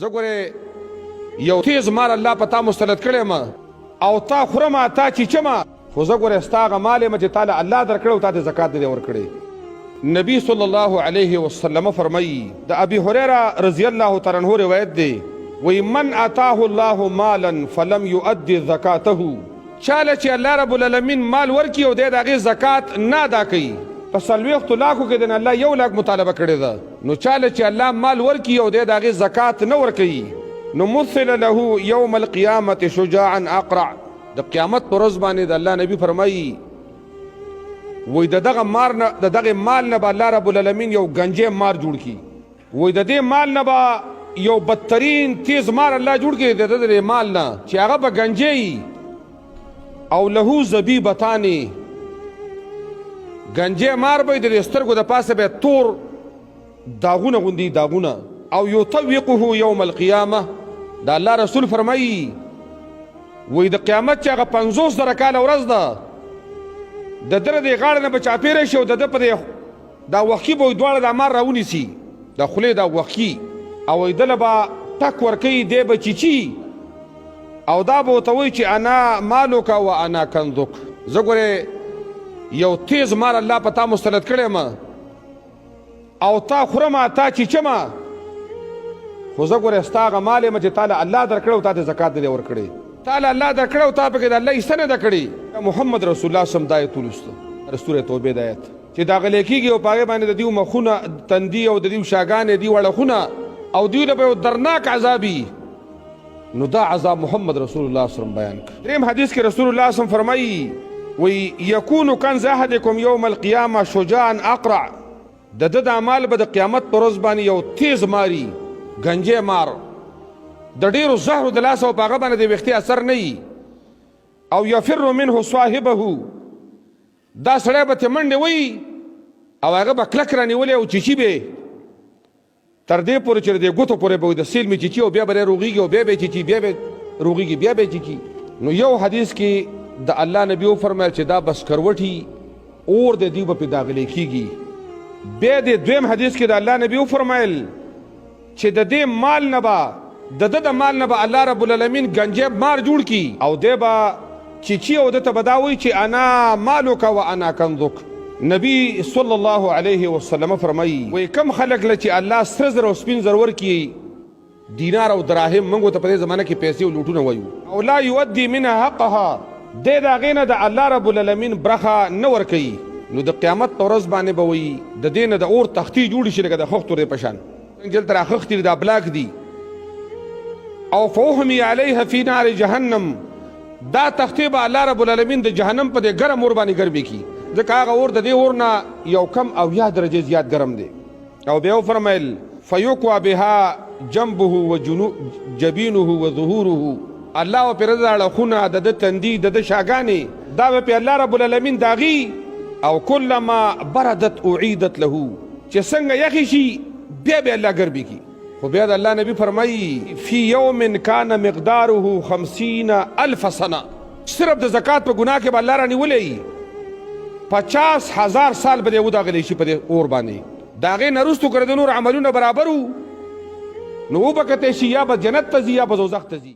زه ګورې یو تیز مار الله په تا مسلط کړی ما او تا خورم تا چیچم، خو زه ګورې ستا هغه مال یم چې تا له الله درکړی او تا ته زکات نه دی ورکړی. نبی صلی الله علیه وسلم فرمایي، د ابي هریره رضی الله تعالی عنه روایت دی، وایي من اتاه الله مالا فلم یؤدي زکاته، چاله چې الله رب العالمین مال ورکړي او دی د هغې زکات نه ادا کوي، په څلوېښتو لاکو کې د نه الله یو لاک مطالبه کړې ده، نو چاله چې الله مال ورکړي او دی د هغې زکات نه ورکوي، نو مثل له یوم القیامة شجاعا اقرع، د قیامت پر ورځ باندې د الله نبی فرمایي، وایي د دغه مار نه، د دغه مال نه به الله رب العالمین یو ګنجی مار جوړ کړي، وایي د دې مال نه به یو بدترین تیز مار الله جوړ کړي، د ده د مال نه چې هغه به ګنجی او له زبیبتانې، ګنجی مار به د دې سترګو د پاسه به تور داغونه غوندي داغونه، او یطوقه یوم القیامه، د الله رسول فرمایي وایي د قیامت چې هغه 50,000 کاله ورځ ده، د ده د غاړې نه به چاپېره شي او د ده په دې دا وښکي به دواړه دا مار راونیسي، د خولې دا وښکي، او وایي ده له به ټک ورکوي، دی به چیچي او دا به ورته وایي چې انا مالک و انا کنزک، زه ګورې یو تیز مار الله په تا مسلط کړی یم او تا خورم تا چیچم، خو زه ګورې ستا هغه مال یم چې تا له الله درکړی او تا ته زکات نه دی ورکړی، تا له الله درکړی او تا پکې د الله حصه نه ده کړې. محمد رسول الله صم دا آیت ولوسته، د سورې توبې د آیت چې داغلی کېږي او په هغې باندې د دیو مخونه تندي او د دیو شاګانې دیو اړخونه او دیو له به یو درناک عذاب وي، نو دا عذاب محمد رسول الله صلی الله علیه وسلم بیان کړ. دریم حدیث کې رسول الله صلی الله علیه وسلم فرمایي، وایي یکون کنز احدکم یوم القیامه شجاعا اقرع، د ده دا مال به د قیامت پر ورځ باندې یو تیز ماري، ګنجی مار، د ډېرو زهرو د لاسه او په هغه باندې د ویښتې اثر نه وي، او یفر منه صاحبه، دا سړی به ترې منډې وهي او هغه به کلک رانیولی او چیچي به تر دې پورې چې د دې ګوتو پورې به د سیل می چیچي او بیا به روغیږي او بیا به چیچي، بیا به روغیږي، بیا به چیچي. نو یو حدیث کې د الله نبی وفرمایل چې دا بس کروټي اور د دیو به پې داغلی کیږي. بیا د دویم حدیث کې د الله نبی وفرمایل چې د دې مال نه به، د ده د مال نه به الله رب العالمین ګنجی مار جوړ کړي او دی به چیچي او ده ته به دا وایي چې انا مالک و انا کنزک. نبی صلی الله علیه وسلم فرمایي، وایي کوم خلک له چې الله سره زر او سپین زر ورکړي، دینار او دراهم، موږ ورته په دې زمانه کې پیسې او لوټونه وایو، او لا یؤدي منها حقها، دی د هغې نه د الله رب العالمین برخه نه ورکوي، نو د قیامت په ورځ باندې به وایي د دې نه د اور تختې جوړې شي لکه د خښتو په شان، څنګه چې دلته راخښتي دي دا بلاک دي، او فاحمي علیها فی نار جهنم، دا تختې به الله رب العالمین د جهنم په دې ګرم اور باندې ګرمې کړي، ځکه هغه اور د دې اور نه یو کم 70 درجې زیات ګرم دی. او بیا وفرمایل فیکوا بها جنبه و جبینه و ظهوره، الله به پرې د اړخونه، د ده تندي، د ده شاګانې، دا به پرې الله رب العالمین داغي، او کلما بردت اعیدت له، چې څنګه یخې شي بیا به الله ګرمې کړي. خو بیا د الله نبی فرمایي فی یوم کان مقداره 50,000 سنه، صرف د زکات په ګناه کې به الله رانیولی 50,000 سال به دی وداغلی شي په دې اور باندې. د هغې نه وروسته که د نور عملونه برابر وو نو وبه کتی شي، یا به جنت ته ځي یا به دوزخ ته ځي.